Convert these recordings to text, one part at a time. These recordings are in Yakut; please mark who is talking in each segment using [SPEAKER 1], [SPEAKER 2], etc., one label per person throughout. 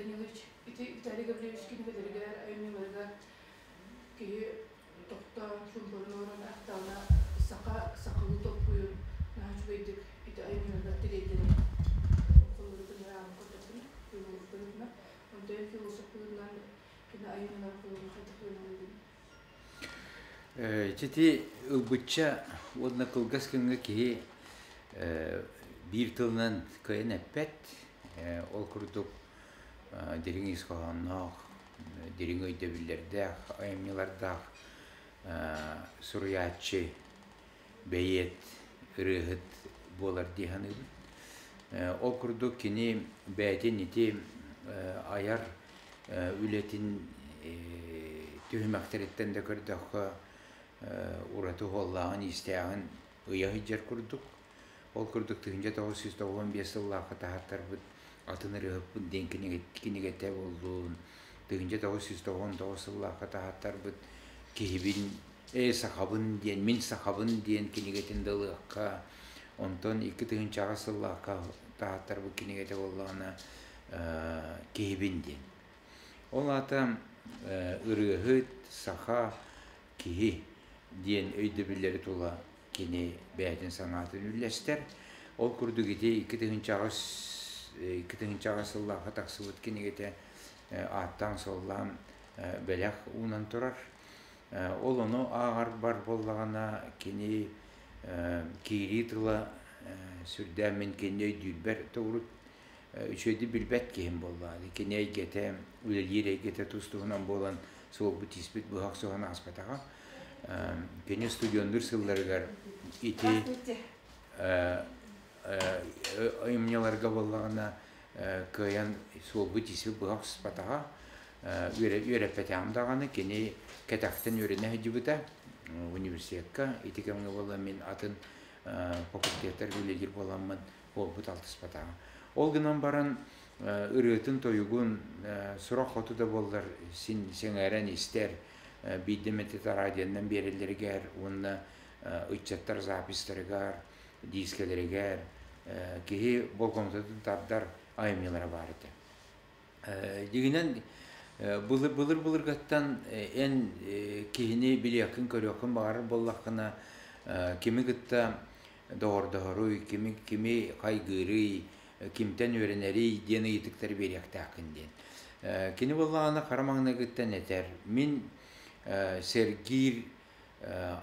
[SPEAKER 1] Данилович, ити Виталий Гаврильевич кинигэлэригэр, айымньыларыгар киһи тохтоон, чуумпуран олорон аахтаҕына, саха сахалыы толкуйун наһаа үчүгэйдик ити айымньыларыгар тириэрдэрин холобургун ааҕан көрдөхпүнэ, филолог быһыытынан, онтон философ быһыытынан кини айымньыларын холобурун хайдах ылыныгын?
[SPEAKER 2] Ити ылбычча уонна кылгас кэмҥэ киһи биир тылынан кыайан эппэт. Ол курдук дириҥ ис хоһоонноох, дириҥ өйдөбүллэрдээх айымньылардаах суруйааччы, бэйиэт, ырыаһыт буолар дии саныыбын. Ол курдук кини бэйэтин ити айар үлэтин түһүмэхтэриттэн да көрдөххө ураты уһуоллааҕын-иистээҕин ыйа сылдьар курдук. Ол курдук 1995 сыллаахха таһааттарбыт атын ырыаһыппын диэн кинигэтэ буоллун, 1999 сыллаахха таһааттарбыт киһибин ээ сахабын диэн мин сахабын диэн кинигэтин да ылыахха, онтон 2000 сыллаахха таһааттарбыт кинигэтэ буоллаҕына киһибин диэн. Ол аата ырыаһыт, саха, киһи диэн өйдөбүллэри тула кини бэйэтин санаатын үллэстэр. Ол курдук ити 2008 сыллаахха тахсыбыт кинигэтэ ааттаан-суоллаан бэлэх уунан турар. Ол ону ааҕарбар буоллаҕына кини киирии тыла сүрдээх мин кинини өйдүүрбэр урут үчүгэйдик билбэт киһим буоллаҕа. Кини эйгэтэ, үлэлиир эйгэтэ тус-туһунан буолан суолбут-ииспит быһа охсуһан ааспатаҕа. Кини студеннуур сылларыгар ити айымньыларга буоллаҕына кыайан суолбут-ииспит быһа охсуспатаҕа. Үөрэппэтэҕим даҕаны кини кэтэхтэн үөрэнэ сылдьыбыта университекка. Ити кэмҥэ буолла мин атын факультеттарга үлэлиир буоламмын буолбут алтыспатаҕа. Ол гынан баран ырыатын-тойугун сурах хоту да буоллар син сэҥээрэн истэр, биирдэ эмэтэ радионан биэрэллэригэр уонна ыччаттар записьтарыгар, диискэлэригэр киһи болҕомтотун тардар айымньылара баар этэ. Дьиҥинэн былыр-былыргаттан эн киһини билиэххин-көрүөххүн баҕарар буоллаххына, кими кытта доҕордоһоруй, кими, кими хайгыырый, кимтэн үөрэнэрий диэн ыйытыктары биэриэхтээххин диэн. Кини буоллаҕына хара маҥнайгыттан этэр, мин сэргиир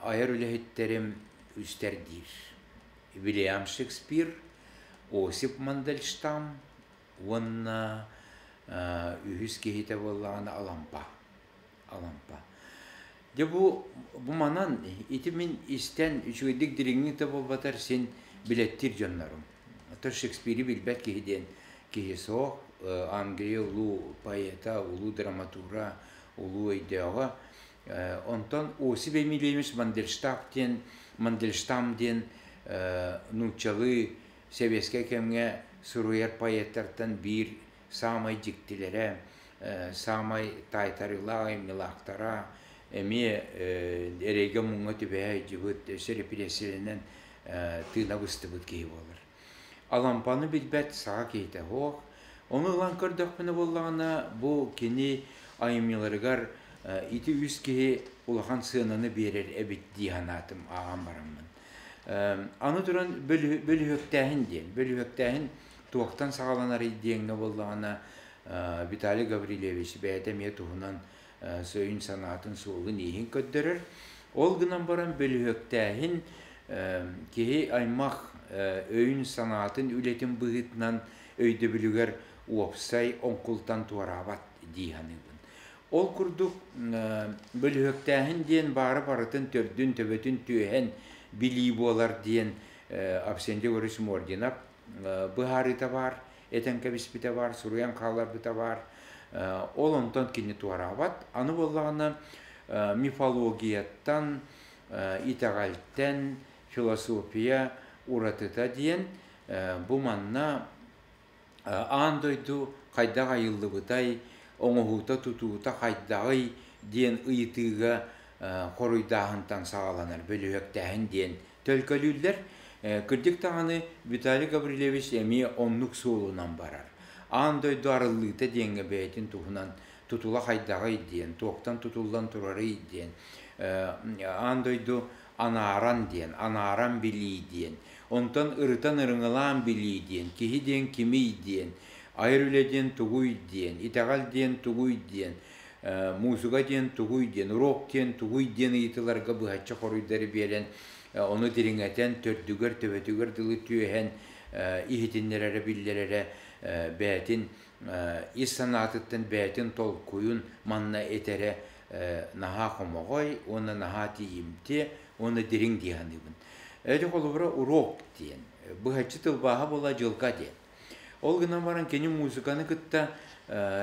[SPEAKER 2] айар үлэһиттэрим үстэр диир. Вильям Шекспир, Осип Мандельштам уонна үһүс киһитэ буоллаҕына Алампа. Алампа. Дьэ бу бу манан ити мин истэн үчүгэйдик дириҥник да буолбатар син билэттиир дьоннорум. Оттон Шекспири билбэт киһи диэн киһи суох. Англия улуу поэта, улуу драматура, улуу өйдөөҕө. Онтон Осип Эмильевич Мандельштам диэн Мандельштам диэн нууччалыы сэбиэскэй кэмҥэ суруйар поэттартан биир саамай дьиктилэрэ, саамай таайтарыылаах айымньылаахтара, эмиэ эрэйгэ-муҥҥа түбэһэ сылдьыбыт, өссө репрессиялэнэн тыына быстыбыт киһи буолар. Алампаны билбэт саха киһитэ суох. Ону ылан көрдөхпүнэ буоллаҕына, бу кини айымньыларыгар ити үс киһи улахан сыананы биэрэр эбит дии санаатым ааҕан бараммын. Аны туран бөлүһүөктээһин диэн. Бөлүһүөктээһин туохтан саҕаланарый диэҥҥэ буоллаҕына Виталий Гаврильевич бэйэтэ эмиэ туһунан өйүн-санаатын суолун-ииһин көрдөрөр. Ол гынан баран бөлүһүөктээһин киһи аймах өйүн-санаатын үлэтин быһыытынан өйдөбүлүгэр уопсай оҥкултан туораабат дии саныыбын. Ол курдук бөлүһүөктээһин диэн баары барытын төрдүн, төбөтүн түөһэн билии буолар диэн Авсентий Егорович Мординов быһаарыыта баар, этэн кэбиспитэ баар, суруйан хаалларбыта баар. Ол онтон кини туораабат. Аны буоллаҕына мифологияттан, итэҕэлтэн философия уратыта диэн бу манна аан дойду хайдах айыллыбытай, оҥоһуута-тутуута хайдаҕый диэн ыйытыыга хоруйдааһынтан саҕаланар бөлүһүөктээһин диэн төлкөлүүллэр. Кырдьык даҕаны Виталий Гаврильевич эмиэ оннук суолунан барар. Аан дойду арыллыыта диэҥҥэ бэйэтин туһунан тутула хайдаҕый диэн, туохтан тутуллан турарый диэн, аан дойду анааран диэн, анааран билии диэн, онтон ырытан ырыҥалаан билии диэн, киһи диэн кимий диэн, айар үлэ диэн тугуй диэн, итэҕэл диэн тугуй диэн, муусука диэн тугуй диэн, рок диэн тугуй диэн ыйытыыларга быһаччы хоруйдары биэрэн, ону дириҥэтэн, төрдүгэр, төбөтүгэр дылы түөһэн иһитиннэрэрэ, биллэрэрэ бэйэтин ис санаатыттан бэйэтин толкуйун манна этэрэ наһаа хомоҕой уонна наһаа тиийимтиэ уонна дириҥ дии саныыбын. Эти холобура урок диэн, быһаччы тылбааһа буола дьылга диэн. Ол гынан баран кини музыканы кытта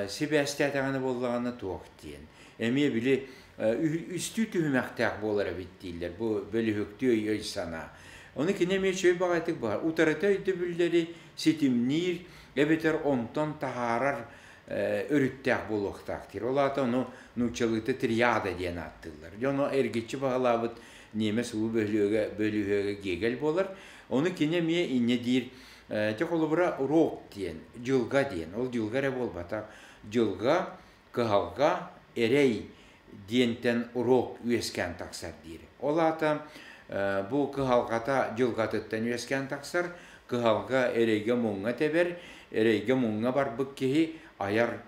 [SPEAKER 2] сибээстээтэҕинэ буоллаҕына туох диэн. Эмиэ били үстүү түһүмэхтээх буолар эбит дииллэр бу бөлүһүктүү өй-санаа. Ону кини эмиэ үчүгэй баҕайытык баар. Утарыта өйдөбүллэри ситимниир эбэтэр онтон таһаарар өрүттээх буолуохтаах диир. Ол аата ону нууччалыыта триада диэн ааттыыллар. Дьэ ону эргиччи баһылаабыт немец улуу бөлүһүөгэ бөлүһүөгэ Гегель буолар. Ону кини эмиэ инньэ диир. Ити холобура рок диэн, дьылга диэн. Ол дьылга эрэ буолбатах. Дьылга, кыһалҕа, эрэй диэнтэн рок үөскээн тахсар диир. Ол аата бу кыһалҕата дьылҕатыттан үөскээн тахсар, кыһалҕа эрэйгэ-муҥҥа тэбэр, эрэйгэ-муҥҥа барбыт киһи айар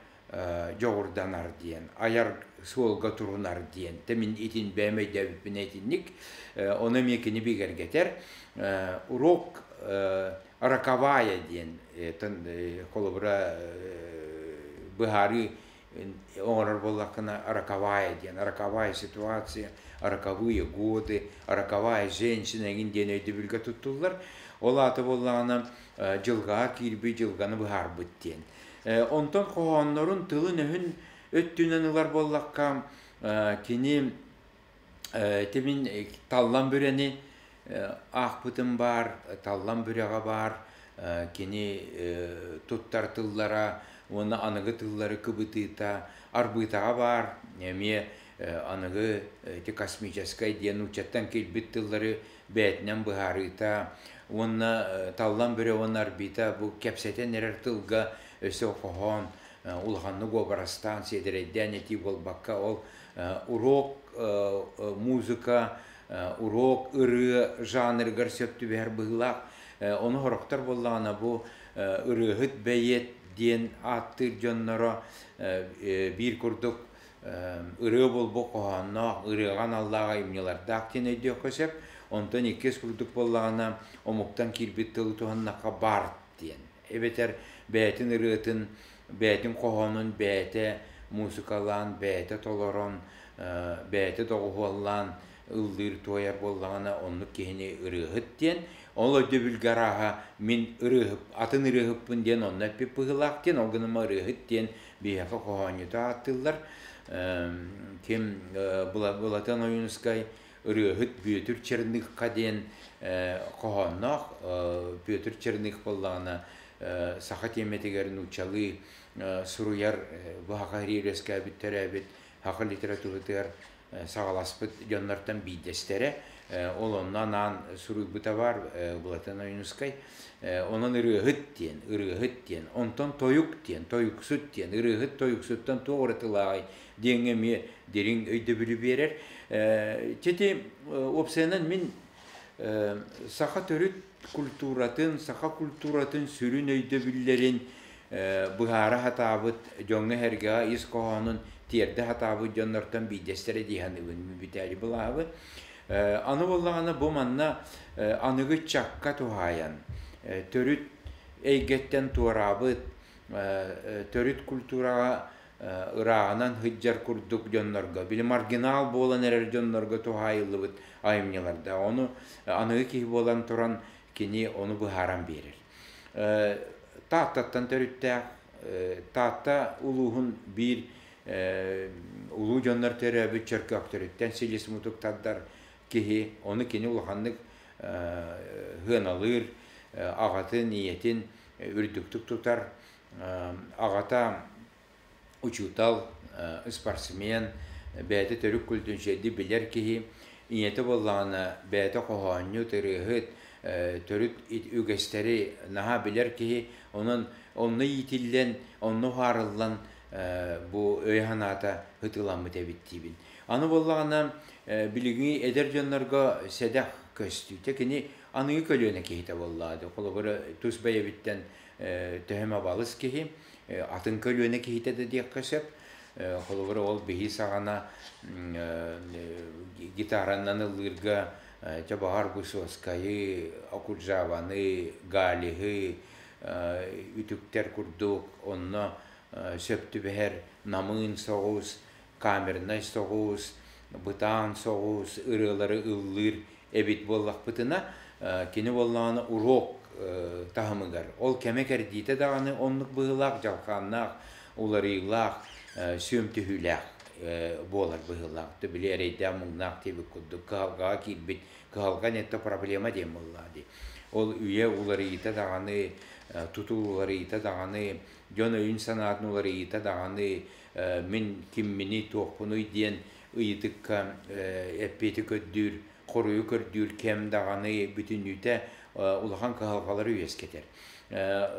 [SPEAKER 2] дьоҕурданар диэн, айар суолга турунар диэн. Мин итин бэйэм өйдөөбүппүн итинник. Ону эмиэ кини бигэргэтэр. Урок роковая диэн холобура быһаарыы оҥорор буоллаххына роковая диэн, роковая ситуация, роковые годы, роковая женщина эҥин диэн өйдөбүлгэ туттуллар. Ол аата буоллаҕына дьылҕаҕа киирбит дьылҕаны быһаарбыт диэн. Онтон хоһооннорун тылын-өһүн өттүнэн ылар буоллахха, кини ити мин Таллан Бүрэни аахпытым баар, Таллан Бүрэҕэ баар, кини туттар тыллара уонна аныгы тыллары кыбытыыта Арбыытаҕа баар, эмиэ аныгы ити космическай диэн нууччаттан киирбит тыллары бэйэтинэн быһаарыыта уонна Таллан Бүрэ уонна Арбита бу кэпсэтэн эрэр тылга өссө хоһоон улаханнык уобарастаан сиэдэрэйдээн этии буолбакка ол урок музыка урок ырыа жанрыгар сөп түбэһэр быһыылаах ону сорохтор буоллаҕына бу ырыаһыт бэйиэт диэн ааттыыр дьонноро биир курдук ырыа буолбут хоһоонноох, ырыаҕа аналлаах айымньылардаах диэн өйдүөххэ сөп. Онтон иккис курдук буоллаҕына, омуктан киирбит тылы туһаннахха бард диэн. Эбэтэр бэйэтин ырыатын, бэйэтин хоһоонун бэйэтэ муусукалаан, бэйэтэ толорон, бэйэтэ доҕуһуоллаан ыллыыр туойар буоллаҕына, оннук киһини ырыаһыт диэн. Ол өйдөбүлгэ арааһа мин ырыаһып, атын ырыаһыппын диэн онно эппит быһыылаах диэн, ол гынан ырыаһыт диэн биһиэхэ хоһоонньута ааттыыллар. Ким Былатыан Ойуунускай ырыаһыт Бүөтүр Черныхха диэн хоһоонноох. Бүөтүр Черных буоллаҕына саха тиэмэтигэр нууччалыы суруйар бу саха үөскээбит төрөөбүт саха литературатыгар саҕаласпыт дьоннортон биирдэстэрэ. Ол онно анаан суруйбута баар Былатыан Ойуунускай. Онон ырыаһыт диэн, ырыаһыт диэн, онтон тойук диэн, тойуксут диэн, ырыаһыт тойуксуттан туох уратылааҕый диэҥҥэ эмиэ дириҥ өйдөбүлү биэрэр. Ити уопсайынан мин саха төрүт культуратын, саха культуратын сүрүн өйдөбүллэрин быһаара сатаабыт дьоҥҥо-сэргэҕэ ис хоһоонун тиэрдэ сатаабыт дьоннортон биирдэстэрэ дии саныыбын бүтээри былаабын. Аны буоллаҕына бу манна аныгы ыччакка туһаайан төрүт эйгэттэн туораабыт төрүт культураҕа ырааҕынан сылдьар курдук дьоннорго, били маргинал буолан эрэр дьоннорго туһаайыллыбыт айымньылардаах. Ону аныгы киһи буолан туран кини ону быһааран биэрэр. Тааттаттан төрүттээх Таатта улууһун биир улуу дьоннор төрөөбүт чөркөөхтөрүттэн силис мутук тардар киһи, ону кини улаханнык сыаналыыр, аҕатын, ийэтин үрдүктүк тутар. Аҕата учуутал, спортсмен, бэйэтэ төрүт культунчайдыы билэр киһи. Ийэтэ буоллаҕына бэйэтэ хоһоонньут, ырыаһыт, төрүт үгэстэри наһаа билэр киһи. Онон Онно иитиллэн, онно уһаарыллан бу өйө-санаата ытыламмыт эбит диибин. Аны буоллаҕына, билиҥҥи эдэр дьоннорго сэдэх көстүүтэ кини аныгы көлүөнэ киһитэ буоллаҕа дии. Холобура, тус бэйэбиттэн төһө эмэ балыс киһи, атын көлүөнэ киһитэ да диэххэ сөп. Холобура, ол биһи саҕана гитаранан ыллыырга дьэ баҕар Высоцкайы, Окуджаваны, Галиһы үтүктэр курдук онно сөп түбэһэр намыын соҕус, камернай соҕус, бытаан соҕус ырыалары ыллыыр эбит буоллахпытына, кини буоллаҕына урок таһымыгар ол кэмэ кэрдиитэ даҕаны оннук быһыылаах, дьалхааннаах, уларыйыылаах, сүөм түһүүлээх буолар быһыылаах. Били эрэйдээх-муҥнаах диэбит курдук кыһалҕаҕа киирбит кыһалҕа нетто проблема диэн буоллаҕа дии. Ол үйэ уларыйыыта даҕаны, тутул уларыйыыта даҕаны, дьон өйүн-санаатын уларыйыыта даҕаны мин кимминий, туохпунуй диэн ыйытыкка эппиэти көрдүүр, хоруйу көрдүүр кэм даҕаны бүтүннүүтэ улахан кыһалҕалары үөскэтэр.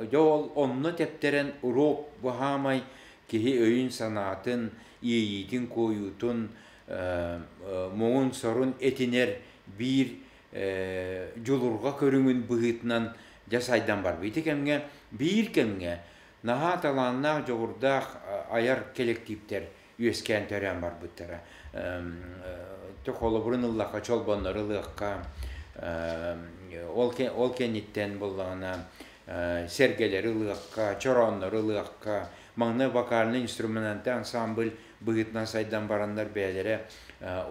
[SPEAKER 2] Дьэ ол онно тэптэрэн уруок баһаамай киһи өйүн-санаатын, иэйиитин-куойуутун, муҥун-сорун этинэр биир дьулурҕа көрүҥүн быһыытынан дьэ сайдан барбыт. Ити кэмҥэ биир кэмҥэ наһаа талааннаах, дьоҕурдаах айар кэлэктииптэр үөскээн төрөөн барбыттара. Холобурун ыллахха, чолбоннору ылыахха, ол кэнниттэн буоллаҕына сэргэлэри ылыахха, чорооннору ылыахха, маҥнай вокальнай-инструментальнай ансамбль быһыытынан сайдан бараннар бэйэлэрэ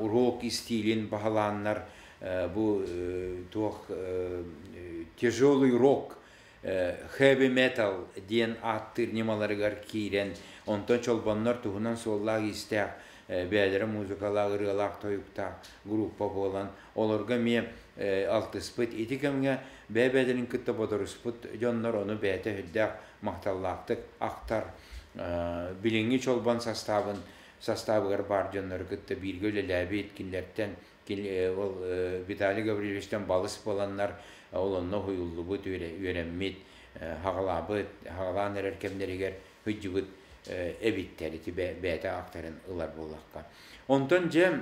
[SPEAKER 2] уруок истиилин баһылааннар бу туох тяжелый рок, heavy metal диэн ааттыыр ньымаларыгар киирэн, онтон чолбоннор туһунан суоллаах-иистээх бэйэлэрэ музыкалаах, ырыалаах, тойуктаах группа буолан, олорго эмиэ алтыспыт. Ити кэмҥэ бэйэ-бэйэлэрин кытта бодоруспут дьоннор ону бэйэтэ сүрдээх махталлаахтык ахтар. Билиҥҥи чолбон састаабын састаабыгар баар дьоннору кытта бииргэ үлэлээбит, кинилэртэн ол Виталий Гаврильевичтан балыс буоланнар ол онно уһуйуллубут, үөрэммит, хаҕалаабыт, хаҕалаан эрэр кэмнэригэр сылдьыбыт эбиттэр ити бэйэтэ аактарын ылар буоллахха. Онтон дьэ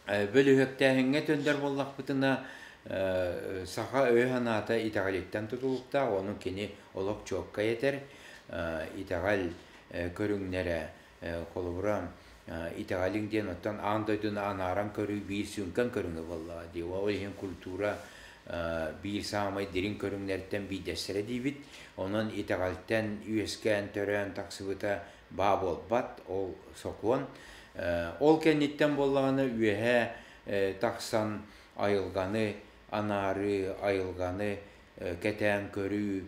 [SPEAKER 2] бөлүһүөктээһиҥҥэ төндөр буоллахпытына саха өйө-санаата итэҕэлиттэн тутулуктаах, ону кини олох чуоккай этэр. Итэҕэл көрүҥнэрэ холобура итэҕэлиҥ диэн оттон аан дойдуну анааран көрүү биир сүҥкэн көрүҥэ буоллаҕа дии. Ол иһин культура биир саамай дириҥ көрүҥнэриттэн биирдэстэрэ диибит. Онон итэҕэлтэн үөскээн, төрөөн тахсыбыта баа буолбат, ол сокуон. Ол кэнниттэн буоллаҕына үөһээ тахсан айылҕаны анаарыы, айылҕаны кэтээн көрүү,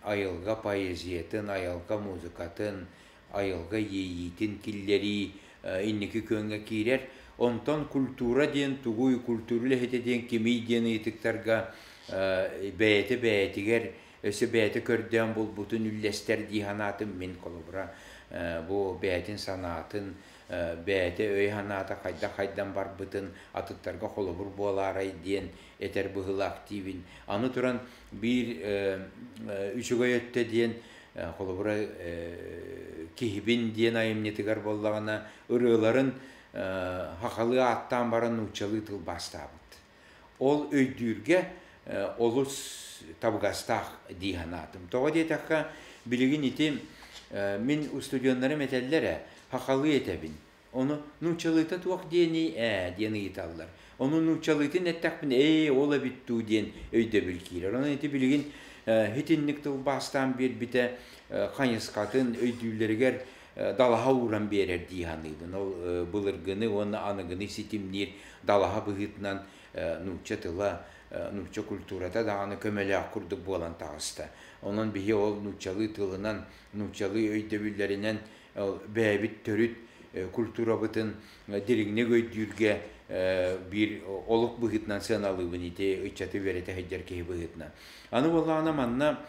[SPEAKER 2] айылҕа поэзиятын, айылҕа музыкатын, айылҕа иэйиитин киллэрии инники күөҥҥэ киирэр. Онтон культура диэн тугуй, культура үлэһитэ диэн кимий диэн ыйытыктарга бэйэтэ бэйэтигэр өссө бэйэтэ көрдөөн булбутун үллэстэр дии санаатым мин холобура бу бэйэтин санаатын бэйэтэ өй-санаата хайдах хайдан барбытын атыттарга холобур буолаарай диэн этэр быһыылаах диибин. Аны туран биир үчүгэй өттө диэн холобура киһибин диэн айымньытыгар буоллаҕына ырыаларын хахалыы ааттаан баран нууччалыы тылбаастаабыт. Ол өйдүүргэ олус табыгастаах дии санаатым. Тоҕо диэтэххэ, билигин ити мин устудьуоннарым этэллэр ээ, хахалыы этэбин. Ону нууччалыыта туох диэний ээ диэн ыйыталлар. Ону нууччалыытын эттэхпинэ ээ ол эбит дуу диэн өйдөбүл киирэр. Онон ити билигин итинник тылбаастаан биэрбитэ хайысхатын өйдүүллэригэр далаһа ууран биэрэр дии саныыбын. Ол былыргыны уонна аныгыны ситимниир далаһа быһыытынан нуучча тыла, нуучча культурата даҕаны көмөлөөх курдук буолан таҕыста. Онон биһи ол нууччалыы тылынан, нууччалыы өйдөбүллэринэн бэйэбит төрүт культурабытын дириҥник өйдүүргэ биир олук быһыытынан сыаналыыбын ити ыччаты үөрэтэ сылдьар киһи быһыытынан. Аны буоллаҕына манна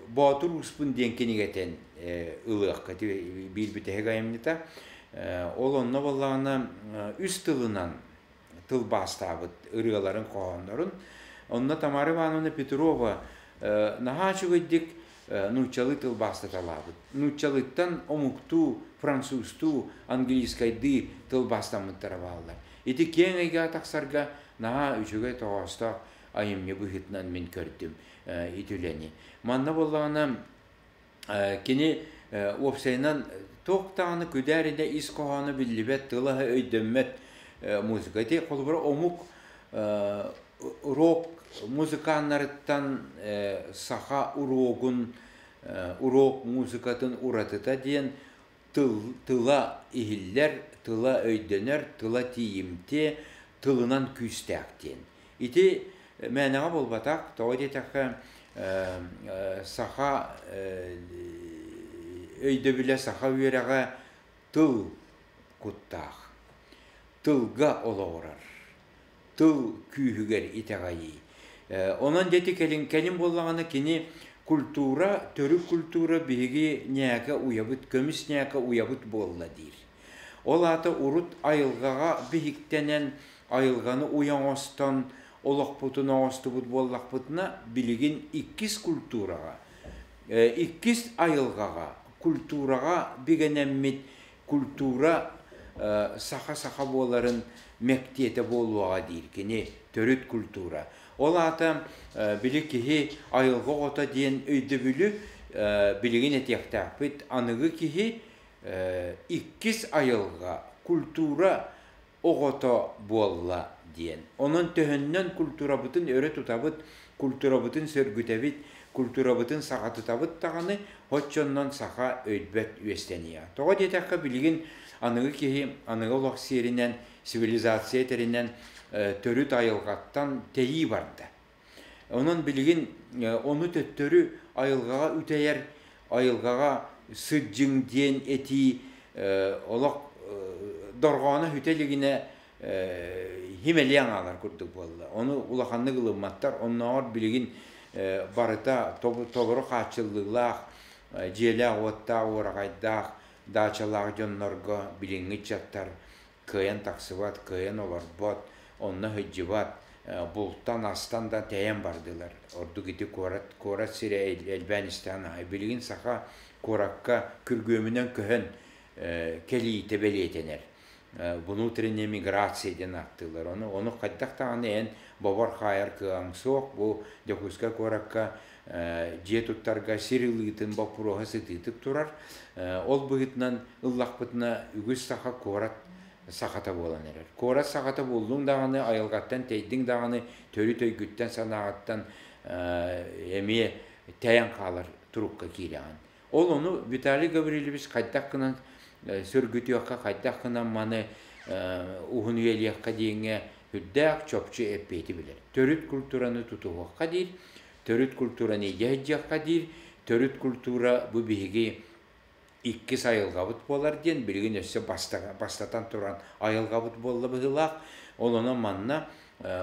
[SPEAKER 2] Боотур Ууспун диэн кинигэтин ылыахха биир бүтэһик айымньыта. Ол онно буоллаҕына үс тылынан тылбаастаабыт ырыаларын, хоһооннорун. Онно Тамара Ивановна Петрова Наһаа үчүгэйдик нууччалыы тылбаастаталаабыт. Нууччалыттан омуктуу, французтуу, английскайдыы тылбаастаммыттара бааллар. Ити киэҥ эйгэҕэ тахсарга наһаа үчүгэй тоҕоостоох айымньы быһыытынан мин көрдүм ити үлэни. Манна буоллаҕына кини уопсайынан туох даҕаны күдээринэ ис хоһооно биллибэт, тыла өйдөммөт музыка. Ити холобура омук рок музыканнарыттан саха уруогун, урок музыкатын уратыта диэн тыл, тыла иһиллэр, тыла өйдөнөр, тыла тиийимтиэ, тылынан күүстээх диэн. Ити мээнэҕэ буолбатах, тоҕо диэтэххэ саха өйдөбүлэ, саха үөрэҕэ тыл куттаах, тылга олоҕурар, тыл күүһүгэр итэҕэйии. Онон дьэ кэлин кэлин буоллаҕына кини культура, төрүт культура биһиги ньээкэ уйабыт, көмүс ньээкэ уйабыт буолла диир. Ол аата урут айылҕаҕа биһиктэнэн, айылҕаны уйа оҥостон, олохпутун оҥостубут буоллахпытына, билигин иккис культураҕа, иккис айылҕаҕа, культураҕа бигэнэммит культура саха-саха буоларын мэктиэтэ буолуоҕа диир кини төрүт культура. Ол аата били киһи айылҕа оҕото диэн өйдөбүлү билигин этиэхтээхпит. Аныгы киһи иккис айылҕа, культура оҕото буолла диэн. Онон төһөннөн культурабытын өрө тутабыт, культурабытын сөргүтэбит, культурабытын саҕатытабыт даҕаны, оччоннон саха өлбөт үөстэниэ. Тоҕо диэтэххэ, билигин аныгы киһи аныгы олох сиэринэн, цивилизация тэринэн төрүт айылҕаттан тэйии барда. Онон билигин ону төттөрү айылҕаҕа үтэйэр, айылҕаҕа сыдьыҥ диэн этии олох дорҕооно бүтэ илигинэ химэлиэн аалар курдук буолла. Ону улаханнык ылымматтар. Оннооҕор билигин барыта толору хааччыллыылаах, дьиэлээх-уоттаах, уораҕайдаах, даачалаах дьоннорго билиҥҥи ыччаттар кыайан тахсыбат, кыайан олорбот, онно сылдьыбат, бултан-астан да тэйэн бардылар. Ордук ити куорат, куорат сирэ элбээн истэҕин аайы. Билигин саха куоракка күргүөмүнэн көһөн кэлиитэ бэлиэтэнэр. Внутренняя миграция диэн ааттыыллар. Ону, ону хайдах даҕаны эн бобор-хаайар кыаҕыҥ суох. Бу Дьокуускай куоракка дьиэ туттарга сир ылыытын боппуруоһа сытыытык турар. Ол быһыытынан ыллахпытына үгүс саха куорат сахата буолан эрэр. Куорат сахата буоллуҥ даҕаны, айылҕаттан тэйдиҥ даҕаны, төрүт өйгүттэн, санааҕыттан эмиэ тэйэн хаалар турукка киирэҕин. Ол ону Виталий Гаврильевич хайдах гынан сөргүтүөххэ, хайдах гынан маны уһун үйэлиэххэ диэҥҥэ үрдээх чопчу эппиэти билэр. Төрүт культураны тутуһуохха диир, төрүт культураны илдьэ сылдьыахха диир, төрүт культура бу биһиги иккис айылҕабыт буолар диэн билигин өссө бастатан туран айылҕабыт буолла быһыылаах. Ол онон манна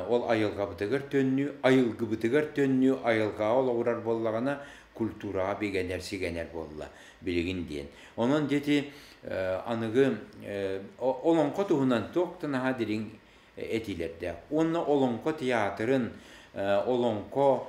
[SPEAKER 2] ол айылҕабытыгар төннүү, айылгыбытыгар төннүү айылҕаҕа олоҕурар буоллаҕына культураҕа бигэнэр, сигэнэр буолла билигин диэн. Онон дети аныгы олоҥхо туһунан туох да наһаа дириҥ этиилэрдээх. Уонна олоҥхо театрын, олоҥхо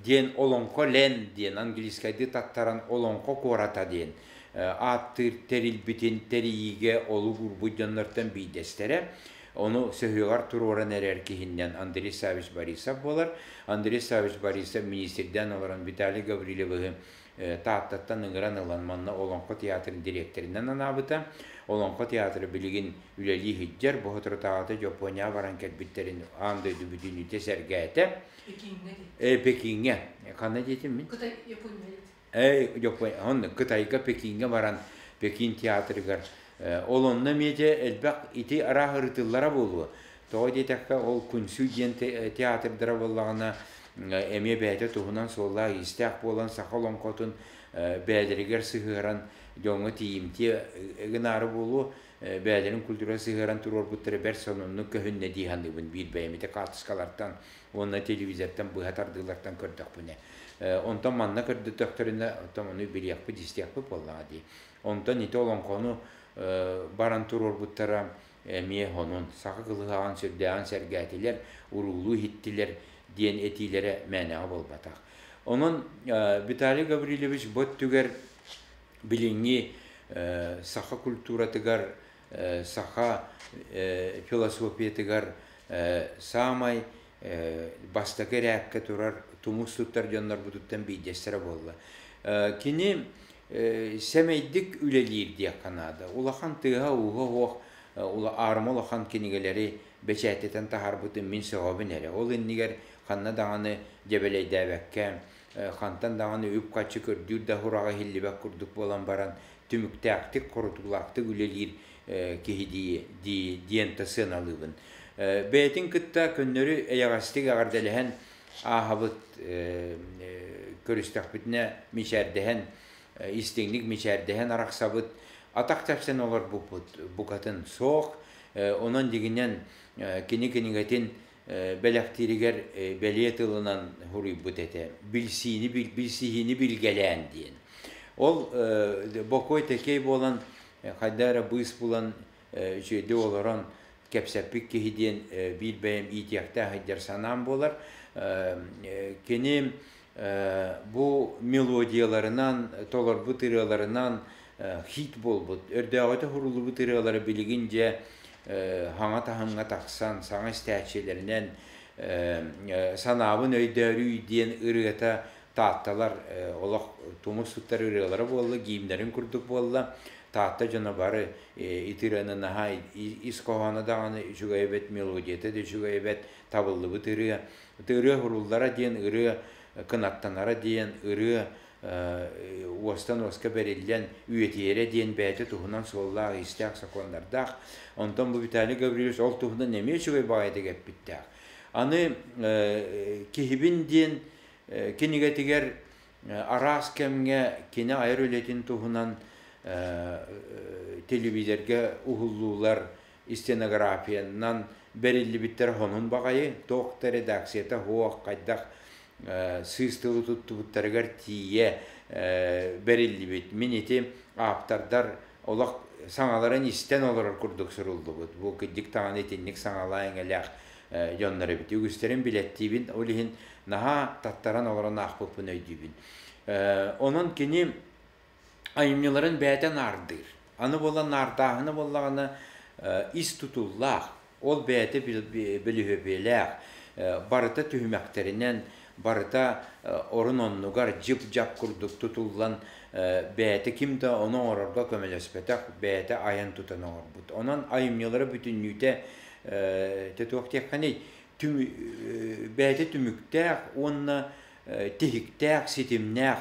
[SPEAKER 2] диэн олоҥхо лен диэн английскайды таттаран олоҥхо куората диэн ааттыыр тэрилбитин тэрийиигэ олук уурбут дьоннортон биирдэстэрэ. Ону сөһүөҕэр туруоран эрэр киһиннэн Андрей Савич Борисов буолар. Андрей Савич Борисов министрдээн олорон Виталий Гаврильевиһы Тааттаттан ыҥыран ылан манна Олоҥхо театрын дириэктэринэн анаабыта. Олоҥхо театра билигин үлэлии сылдьар, бу соторутааҕыта Дьоппуонньаҕа баран кэлбиттэрин аан дойду бүтүннүүтэ сэргээтэ.
[SPEAKER 1] Пекиҥҥэ
[SPEAKER 2] дии. Пекиҥҥэ. Ханна диэтим мин?
[SPEAKER 1] Кытай, Япония диэтим.
[SPEAKER 2] Дьоппуон, Кытайга Пекиҥҥэ баран Пекин театрыгар ол онно эмиэ дьэ элбэх ити арааһ ырытыллара буолуо. Тоҕо диэтэххэ, ол Кунсю диэн театрдара буоллаҕына эмиэ бэйэтэ туһунан суоллаах-иистээх буолан саха олоҥхотун бэйэлэригэр сыһыаран дьоҥҥо тиийимтиэ гынаары буолуо бэйэлэрин культура сыһыаран туруорбуттара бэрт сонуннук көһүннэ дии саныыбын биир бэйэм ити хаартыскалартан уонна телевизортан быһа тардыылартан көрдөхпүнэ. Онтон манна көрдөтөхтөрүнэ оттон ону билиэхпит истиэхпит буоллаҕа дии. Онтон ити олоҥхону баран туруорбуттара эмиэ онон саха кылыһаҕын сүрдээҕин сэргээтилэр, уруулуу иһиттилэр. диэн этиилэрэ мээнэҕэ буолбатах. Онон Виталий Гаврильевич бу өттүгэр билиҥҥи саха культуратыгар, саха философиятыгар саамай бастакы эрээккэ турар тумус туттар дьоннорбутуттан биирдэстэрэ буолла. Кини сэмэйдик үлэлиир диэххэ наада. Улахан тыаһа-ууһа суох аарыма улахан кинигэлэри бэчээттэтэн таһаарбытын мин сөҕөбүн эрэ. Ол иннигэр ханна даҕаны дьэбэлэйдээбэккэ, хантан даҕаны үп-харчы көрдүүр да сураҕа иһиллибэт курдук буолан баран, түмүктээхтик, хорутуулаахтык үлэлиир киһи дии диэн да сыаналыыбын. Бэйэтин кытта көннөрү эйэҕэстик эҕэрдэлэһэн ааһабыт көрүстэхпитинэ мичээрдэһэн, истиҥник мичээрдэһэн арахсабыт, атах тэпсэн олорбуппут букатын суох. Онон дьиҥинэн кини кинигэтин бэлэхтииригэр бэлиэ тылынан суруйбут этэ. Билсиини, билсиһиини билгэлээн диэн. Ол бокуой тэкэй буолан, хайда эрэ быыс булан, үчүгэйдик олорон кэпсэппит киһи диэн биир бэйэм иитиэхтээх сылдьар санаам буолар. Кини бу мелодияларынан, толорбут ырыаларынан хит буолбут, өрдөөҕүтэ суруллубут ырыалары билигин дьэ хаҥа таһымҥа тахсан, саҥа истээччилэринэн санаабын өйдөөрүй диэн ырыата Таатталар олох тумус туттар ырыалара буолла, гимнэрин курдук буолла. Таатта дьоно бары ити ырыаны наһаа ис хоһооно даҕаны үчүгэй эбит, мелодията да үчүгэй эбит, табыллыбыт ырыа. Ырыа суруллара диэн ырыа кынаттанара диэн ырыа уостан уоска бэриллэн үйэтийэрэ диэн бэйэтэ туһунан суоллаах-иистээх сокуоннардаах. Онтон бу Виталий Гаврильевич ол туһунан эмиэ үчүгэй баҕайытык эппиттээх. Аны киһибин диэн кинигэтигэр араас кэмҥэ кини айар үлэтин туһунан телевизорга уһуллуулар стенографиянан бэриллибиттэр хонун баҕайы, туох да редакцията суох, хайдах сыыс тылы туттубуттарыгар тиийэ бэриллибит. Мин ити ааптардар олох саҥаларын истэн олорор курдук суруллубут. Бу кырдьык даҕаны итинник саҥалаа эҥэлээх дьоннор эбит. Үгүстэрин билэттиибин, ол иһин наһаа таттаран олорон аахпыппын өйдүүбүн. Онон кини айымньыларын бэйэтэ наардыыр. Аны буолан наардааһына буоллаҕына ис тутуллаах, ол бэйэтэ бөлүһүөпүйэлээх, барыта түһүмэхтэринэн, барыта орун-оннугар дьып-дьап курдук тутуллан бэйэтэ ким да ону оҥорорго көмөлөспөтөх, бэйэтэ айан-тутан оҥорбут. Онон айымньылара бүтүннүүтэ туох диэххиний, бэйэтэ түмүктээх уонна тиһиктээх, ситимнээх,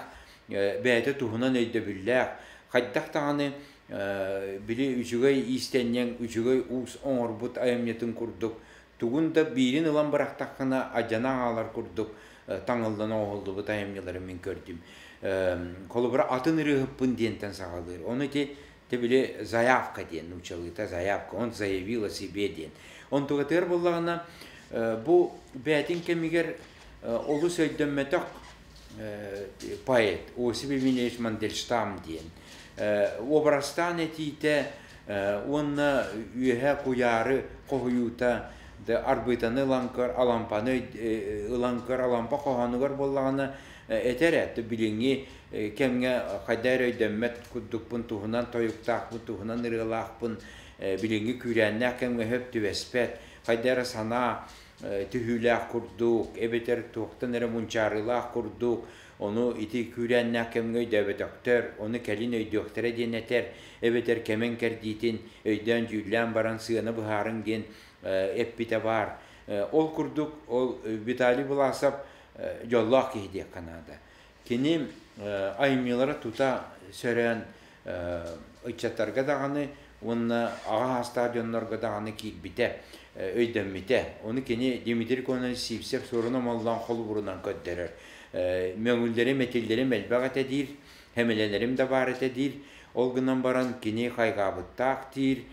[SPEAKER 2] бэйэтэ туһунан өйдөбүллээх, хайдах даҕаны били үчүгэй иистэнньэҥ, үчүгэй уус оҥорбут айымньытын курдук тугун да биирин ылан бырахтаххына адьана аҥаалар курдук таҥыллан оҥоһуллубут айымньылары мин көрдүм. Холобура, атын ырыаһыппын диэнтэн саҕалыыр. Ону ити Те били заявка диэн нууччалыыта заявка, он заявил о себе диэн. Онтугатыгар буоллаҕына бу бэйэтин кэмигэр олус өйдөммөтөх поэт Осип Евгеньевич Мандельштам диэн образтаан этиитэ уонна үөһэ куйаары хоһуйуута арбыытаны ылан көр, алампаны ылан көр, алампа хоһоонугар буоллаҕына этэр ээ билиҥҥи кэмҥэ хайда эрэ өйдөммөт курдукпун, туһунан тойуктаахпын, туһунан ырыалаахпын, билиҥҥи күүрээннээх кэмҥэ сөп түбэспэт, хайда эрэ санаа түһүүлээх курдук, эбэтэр туохтан эрэ мунчаарыылаах курдук, ону ити күүрээннээх кэмҥэ өйдөөбөтөхтөр, ону кэлин өйдүөхтэрэ диэн этэр, эбэтэр кэмин кэрдиитин өйдөөн-дьүүллээн баран сыана быһаарыҥ диэн эппитэ баар. Ол курдук ол Виталий Власов дьоллоох киһи диэххэ наада. Кини айымньылара тута сөрөөн ыччаттарга даҕаны уонна аҕа саастаах дьоннорго даҕаны киирбитэ, өйдөммүтэ. Ону кини Дмитрий Кононович Сивцев суорун омоллоон холобурунан көрдөрөр. Мөҥүллэрим, этиллэрим элбэх этэ диир, хэмэлэлэрим да баар этэ диир. Ол гынан баран кини хайҕаабыттаах диир,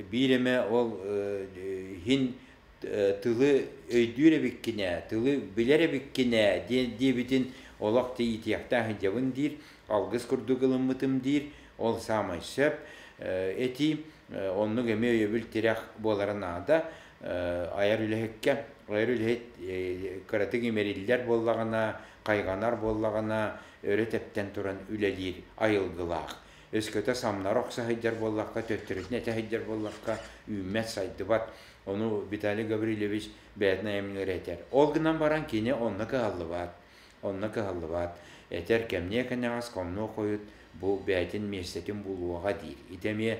[SPEAKER 2] биир эмэ ол иһин тылы өйдүүр эбиккин ээ, тылы билэр эбиккин ээ диэбитин олох иитиэхтээх сылдьабын диир, алгыс курдук ылыммытым диир, ол саамай сөп этии, оннук эмиэ өйөбүл тирэх буолара наада. Айар үлэһиккэ, айар үлэһит кыратык имэриллэр буоллаҕына, хайҕанар буоллаҕына, өрө тэптэн туран үлэлиир айылгылаах. Өскөтө самнара охсо сылдьар буоллахха, төттөрүтүн этэ сылдьар буоллахха, үүммэт, сайдыбат. Ону Виталий Гаврильевич бэйэтин айымньылара этэр. Ол гынан баран кини онно кыһаллыбат. Онно кыһаллыбат. Этэр кэмниэ кэнэҕэс хомнуо хойут бу бэйэтин миэстэтин булуоҕа диир. Ити эмиэ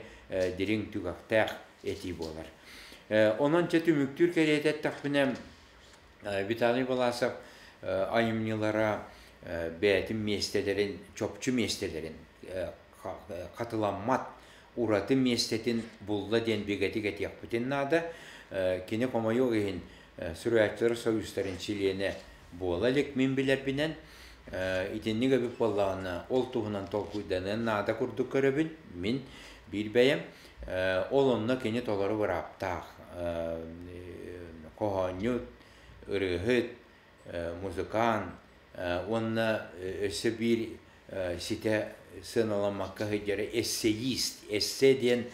[SPEAKER 2] дириҥ түгэхтээх этии буолар. Онон чэ түмүктүүр кэриэтэ эттэхпинэ, Виталий Баласов айымньылара бэйэтин миэстэлэрин, чопчу миэстэлэрин хатыламмат ураты миэстэтин булла диэн бигэтик этиэхпитин наада. Кини хомойуох иһин Суруйааччылар союзтарын чилиэнэ буола илик мин билэрбинэн. Итинник эбит буоллаҕына, ол туһунан толкуйданыан наада курдук көрөбүн мин биир бэйэм. Ол онно кини толору бырааптаах хоһоонньут, ырыаһыт, музыкант уонна өссө биир ситэ сыаналаммакка сылдьар эссеист. Эссе диэн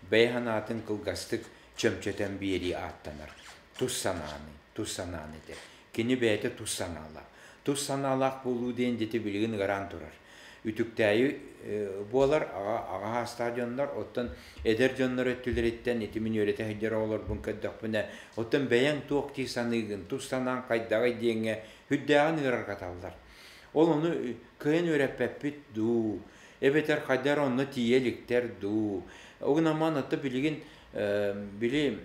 [SPEAKER 2] бэйэ санаатын кылгастык чөмчөтөн биэрии ааттанар. Тус санааны, тус санааны этэр. Кини бэйэтэ тус санаалаах. Тус санаалаах буолуу диэн дьити билигин ыараан турар. Үтүктээйи буолар аҕа аҕа саастаах дьоннор, оттон эдэр дьоннор өттүлэриттэн ити мин үөрэтэ сылдьар оҕолорбун көрдөхпүнэ, оттон бэйэҥ туох дии саныыгын, тус санааҥ хайдаҕый диэҥҥэ сүрдээҕин ыарырҕаталлар. Ол ону кыайан үөрэппэппит дуу, эбэтэр хайда эрэ онно тиийэ иликтэр дуу. Ол гынан баран оттон билигин били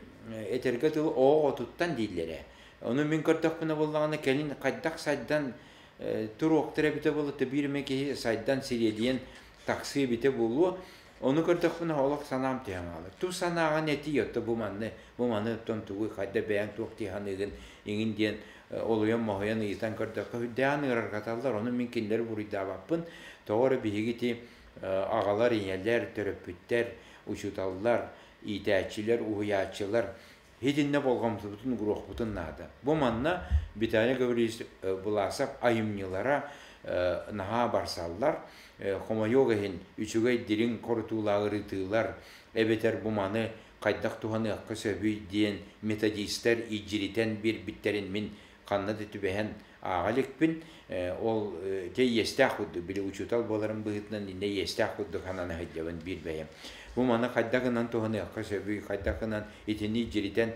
[SPEAKER 2] этэргэ дылы оҕо оҕотуттан дииллэрэ. Ону мин көрдөхпүнэ буоллаҕына кэлин хайдах сайдан туруохтара эбитэ буолла, биир эмэ киһи сайдан сириэдийэн тахсыы эбитэ буолуо. Ону көрдөхпүнэ олох санаам түһэн хаалар. Тус санааҕын этии, отто бу манны, бу маны оттон тугуй, хайда бэйэҥ туох дии саныыгын иҥин диэн олуйан-моһуйан ыйытан көрдөххө сүрдээҕин ыарырҕаталлар. Ону мин кинилэри буруйдаабаппын. Тоҕо эрэ биһиги ити аҕалар, ийэлэр, төрөппүттэр, учууталлар, иитээччилэр, уһуйааччылар итиннэ болҕомтобутун угуруохпутун наада. Бу манна Виталий Гаврильевич Власов айымньылара наһаа барсаллар. Хомойуох иһин, үчүгэй дириҥ хорутуулаах ырытыылар эбэтэр бу маны хайдах туһаныахха сөбүй диэн методистар илдьиритэн биэрбиттэрин мин ханна да түбэһэн ааҕа иликпин. Ол дьэ иэстээх курдук, били учуутал буоларым быһыытынан иннэ иэстээх курдук санана сылдьабын биир бэйэм. Бу маны хайдах гынан туһаныахха сөбүй, хайдах гынан итини илдьиритэн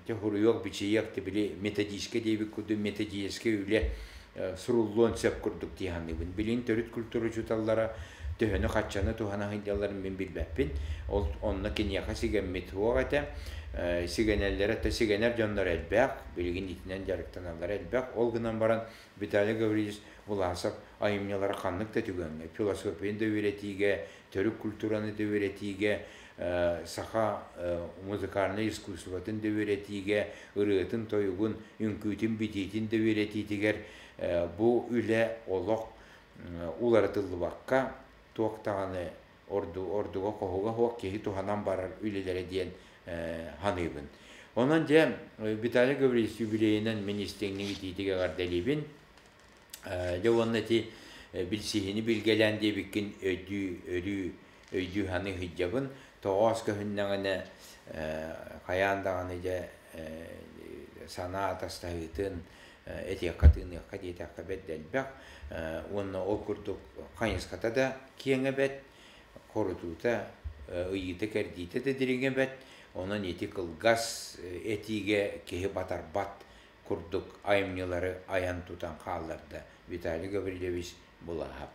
[SPEAKER 2] дьэ суруйуох, бичийиэх, били методическай диэбит курдук методическай үлэ суруллуон сөп курдук дии саныыбын. Билигин төрүт культура учууталлара төһөнү-хаччаны туһана сылдьалларын мин билбэппин. Ол онно киниэхэ сигэммит суох этэ. Сигэнэллэрэ да сигэнэр дьоннор элбэх, билигин итинэн дьарыктаналлара элбэх. Ол гынан баран Виталий Гаврильевич Власов айымньылара ханнык да түгэҥҥэ, философияны да үөрэтиигэ, төрүт культураны да үөрэтиигэ, саха музыкальнай искусствотын да үөрэтиигэ, ырыатын-тойугун, үҥкүүтүн-битиитин да үөрэтиитигэр бу үлэ олох уларытыллыбакка туох даҕаны ордуга хоһуга суох киһи туһанан барар үлэлэрэ диэн саныыбын. Онон дьэ Виталий Гаврильевич юбилейынан мин истиҥник итиитик эҕэрдэлиибин. Дьэ уонна ити билсиһини билгэлээн диэбиккин өйдүү өрүү өйдүү саныы сылдьабын. Тоҕоос көһүннэҕинэ хайаан даҕаны дьэ санаа атастаһыытын этиэххэ тыыныахха диэтэххэ бэрт элбэх уонна ол курдук хайысхата да киэҥэ бэрт, хорутуута, ыйыыта-кэрдиитэ да дириҥэ бэрт, онон ити кылгас этиигэ киһи батарбат курдук айымньылары айан-тутан хаалларда Виталий Гаврильевич Булаһап.